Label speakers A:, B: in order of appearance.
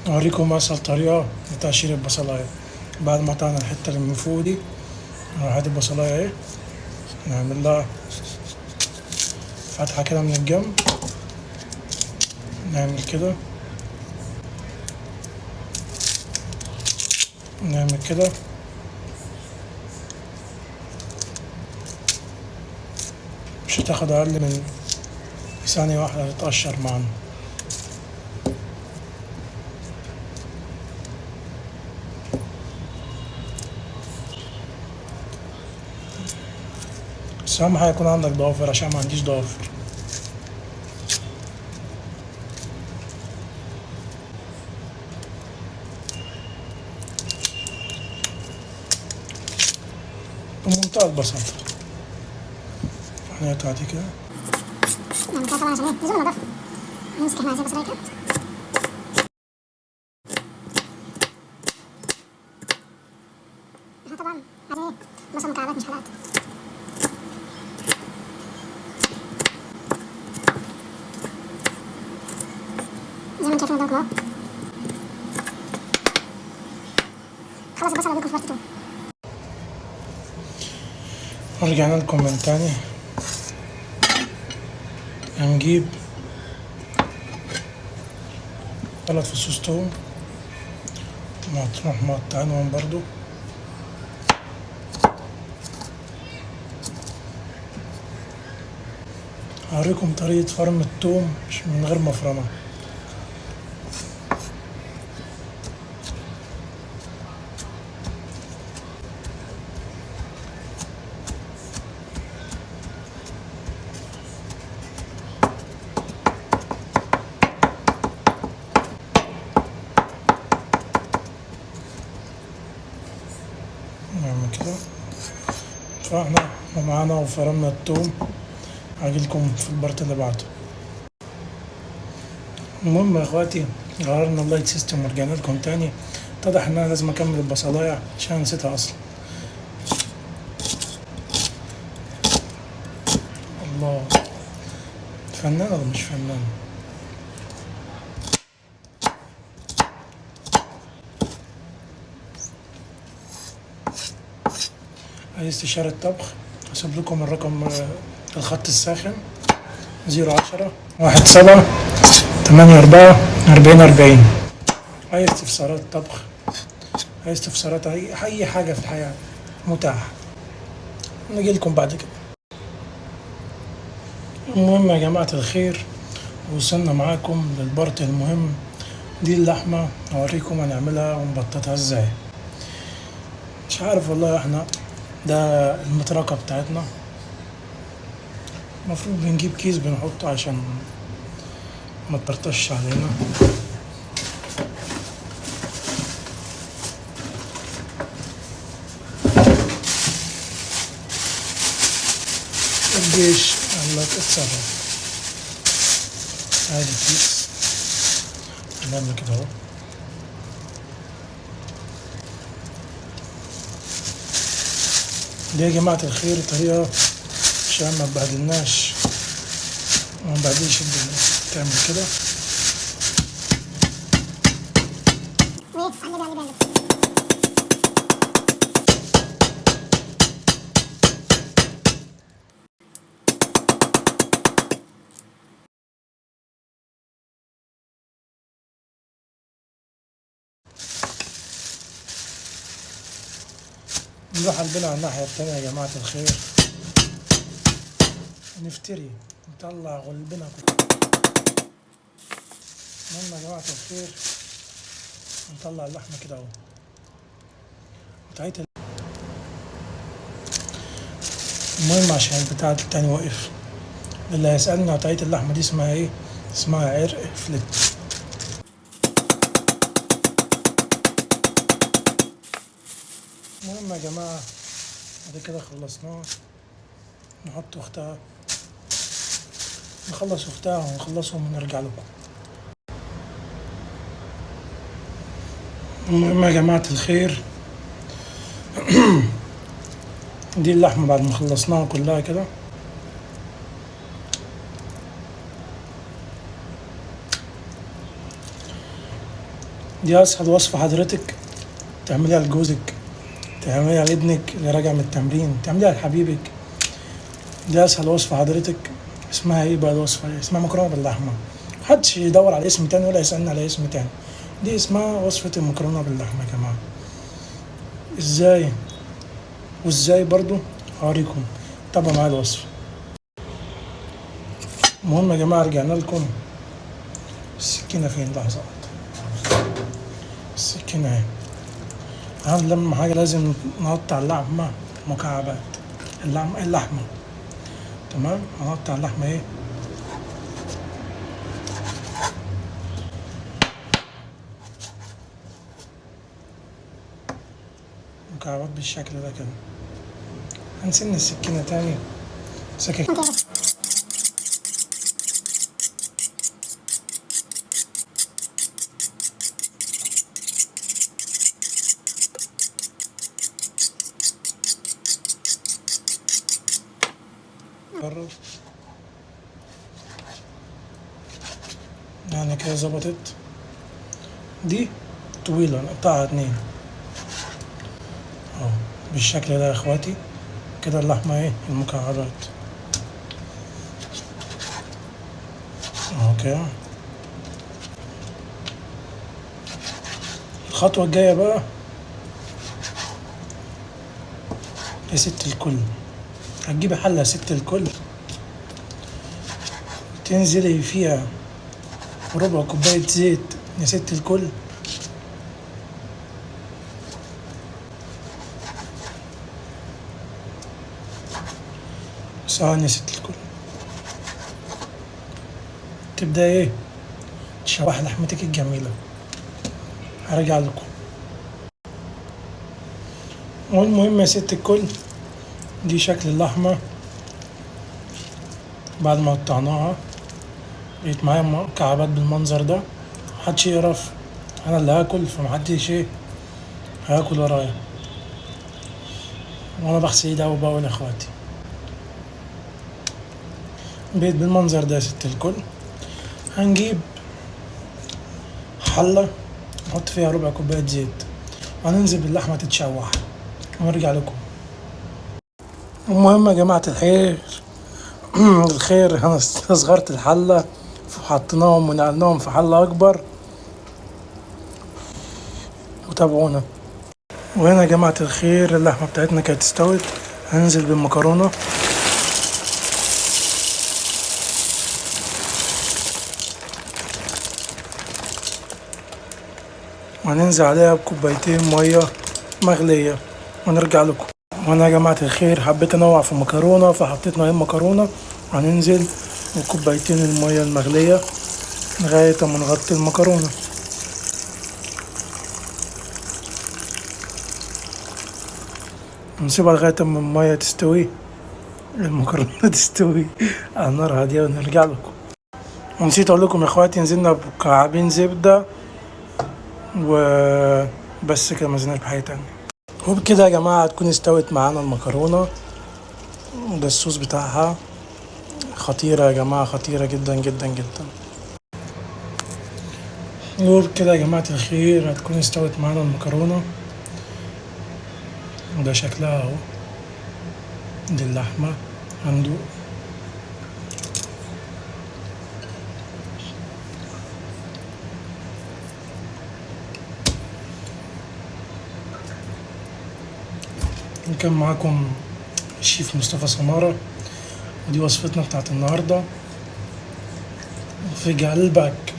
A: اوريكم اسهل طريقة لتقشير البصلاية. بعد ما قطعنا الحتة اللي من فوق دي، نروح هات البصلاية اهي، نعمل لها فتحة كده من الجنب، نعمل كده، نعمل كده، مش هتاخد اقل من ثانية واحدة تتقشر معانا. بس اهم حاجة يكون عندك ضوافر، عشان ما عنديش ضوافر. بمنتهى البساطة هنقطع دي كده.
B: نعمل كده طبعا عشان ايه؟ لزوم النضافة. نمسك احنا عايزين بصلاية كده. احنا طبعا عايزين ايه؟ بصل مكعبات مش حلقات. زي ما انتم شايفين قدامكم اهو. خلص البصل اوريكم في part 2.
A: ورجعنا لكم من تاني. هنجيب 3 فصوص توم، نروح مقطعينهم برضو. هوريكم طريقة فرم التوم مش من غير مفرمة. نعمل كده. فاحنا ومعانا وفرمنا التوم، هاجيلكم في ال part اللي بعده. المهم يا اخواتي، غيرنا ال light system ورجعنا لكم تاني. اتضح ان انا لازم اكمل البصلايه عشان نسيتها اصلا. الله، فنان ولا مش فنان؟ اي استشارة طبخ هسيب لكم الرقم، الخط الساخن 0 10 1 7 8 4 40 40. اي استفسارات طبخ، اي استفسارات، اي حاجة في الحياة متاحة. نجي لكم بعد كده. المهم يا جماعة الخير، وصلنا معاكم للبارت المهم. دي اللحمة هوريكم هنعملها ونبططها ازاي. مش عارف والله، احنا ده المطرقة بتاعتنا، المفروض بنجيب كيس بنحطه عشان ما تطرطش علينا. الجيش قال لك اتصرف. ادي كيس نعمل كده اهو. دي يا جماعة الخير طريقة عشان ما تبهدلناش وما نبهدلش الدنيا. تعمل كده.
B: وقلبي قلبي قلبي.
A: نروح قلبنا على الناحية التانية يا جماعة الخير، نفتري نطلع غلبنا كله. المهم يا جماعة الخير نطلع اللحمة كده اهو. قطعية المهم عشان البتاع التاني واقف، اللي هيسألني قطعية اللحمة دي اسمها ايه؟ اسمها عرق فلت. المهم يا جماعة بعد كده خلصناها، نحط اختها، نخلص اختها ونخلصهم ونرجع لكم. المهم يا جماعة الخير دي اللحمة بعد ما خلصناها كلها كده. دي اسهل وصفه حضرتك تعمليها لجوزك، تعمليها لابنك اللي راجع من التمرين، تعمليها لحبيبك. دي اسهل وصفه حضرتك. اسمها ايه بقى الوصفة دي؟ اسمها مكرونه باللحمه. محدش يدور على اسم تاني ولا يسالني على اسم تاني. دي اسمها وصفه المكرونه باللحمه يا جماعة. ازاي وازاي برضو هوريكم. تابعوا معايا الوصفة. المهم يا جماعة رجعنا لكم. السكينة فين؟ لحظة، السكينة اهي. لما حاجة لازم نقطع اللحمة مكعبات، اللحمة تمام. هنقطع اللحمة ايه؟ مكعبات بالشكل ده كده. هنسن السكينة تاني سكك. يعني كده ظبطت. دي طويلة نقطعها 2 اهو بالشكل ده يا اخواتي. كده اللحمة ايه؟ المكعبات اهو كده. الخطوة الجاية بقى يا ست الكل، هتجيبي حلة يا ست الكل تنزلي فيها ربع كوباية زيت يا ست الكل. ثواني يا ست الكل. تبدأ ايه؟ تشوح لحمتك الجميلة. هرجع لكم. والمهم يا ست الكل، دي شكل اللحمة بعد ما قطعناها. بقيت معايا مكعبات بالمنظر ده. محدش يقرف، انا اللي هاكل، فمحدش ايه هاكل ورايا، وانا بغسل ايدي اول باول يا اخواتي. بقيت بالمنظر ده يا ست الكل. هنجيب حلة نحط فيها ربع كوباية زيت، وهننزل باللحمة تتشوح ونرجع لكم. المهم يا جماعة الخير الخير، انا صغرت الحلة وحطيناهم ونقلناهم في حلة أكبر، وتابعونا. وهنا يا جماعة الخير اللحمة بتاعتنا كانت استوت. هننزل بالمكرونة. وهننزل عليها بكوبايتين مية مغلية ونرجع لكم. وهنا يا جماعة الخير حبيت انوع في المكرونة، فحطيت نوعين مكرونة. وهننزل بكوبايتين المية المغلية لغاية ما نغطي المكرونة. نسيبها لغاية ما المية تستوي، المكرونة تستوي على نار هادية، ونرجع لكم. ونسيت اقول لكم يا اخواتي، نزلنا بمكعبين زبدة وبس كده، ما نزلناش بحاجة تانية. وبكده يا جماعة هتكون استوت معانا المكرونة. ده الصوص بتاعها خطيرة يا جماعة، خطيرة جدا جدا جدا. وبكده يا جماعة الخير هتكون استوت معانا المكرونة. وده شكلها اهو. دي اللحمة هندوق. كان معاكم الشيف مصطفى سمارة، ودي وصفتنا بتاعت النهاردة. في قلبك.